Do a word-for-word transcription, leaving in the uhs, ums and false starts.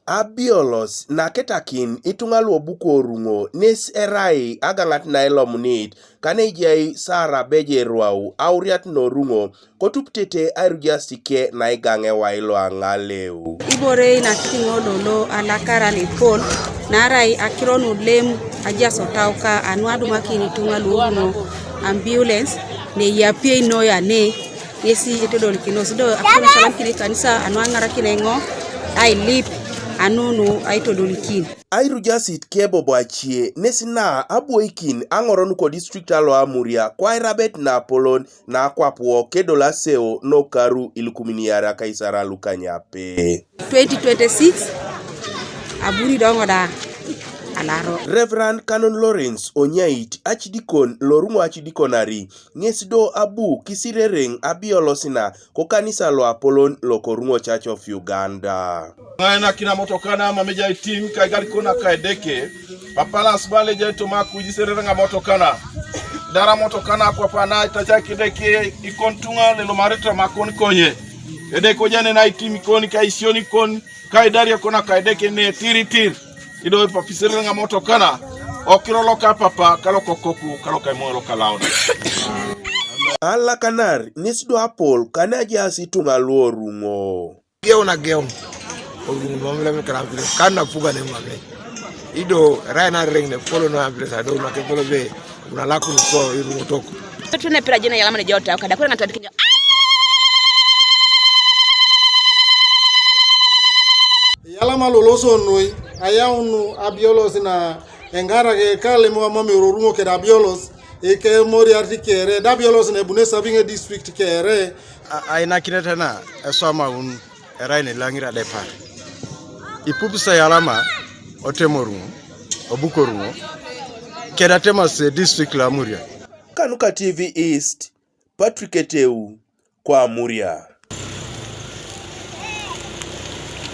Abiolos naketakin ituŋa luobuko oruŋo nes erai agaŋat nailomunit kanejai Sara Bejerwau auriat noruŋo kotupitete airujas tike naigaŋewai loaŋaleu. Ibore nakitiŋo lolo alakaran epol naarai akiro nulem ajas otauka anu adumakin ituŋa luoruŋo ambulance neyapiei noyane. Ŋesi etodolikinos do apunasalamkin kanisa anu aŋarakin eŋo ailip anu nu aitodolikin. Airujasit kebobo acie nes na abwoikin aŋoron kodistrict alo Amuria kwairabet napolon nakwap wo kedol aseo nokaru ilukumin iare akaisar lukanyape. Twenty twenty-six abuni doŋo da alaro. Reverend Canon Lawrence Onyait acidikon loruŋo acidikonari ŋes do abu kisirereŋ abiolosina kokanisa loapolon lokoruŋo Church of Uganda. Ŋainakina motokana mamejai tim kaigalikona kaedeke papalas balejai toma kujiserereŋ amotokana dara motokana kwapana itacakideke ikontuŋa lelomarita makon konye edeke ojane naitim ikon kaisioni kon kaidaria kona kaedeke ne tiritir ido papisirira ŋa motokana okiro loka papa kalokokoku kalokaimoŋ lokalauna. Alakanar ŋes do apol kanajaas ituŋa luoruŋo. Geun ageun. Oruŋ mamle mekara ambulance kan napuga ne mamle ido rai narereŋ ne polo no ambulance ado nakepolo be unalakun ko iruŋotok. Tune pira jina yalama ne jota kada kura ŋatadikinyo. Eyalama loloso noi ayaunu abiolos na eŋarak ekalem wamamero oruŋo keda abiolos ekemoriarit kere da abiolos na ebune sabiŋe district kere. Ainakinet na eswamaun erai nelaŋir adepar ipupisa eyalama otemoruŋo obukoruŋo keda temase district lo Amuria. Kanuka T V East, Patrick Eteu, kwa Amuria.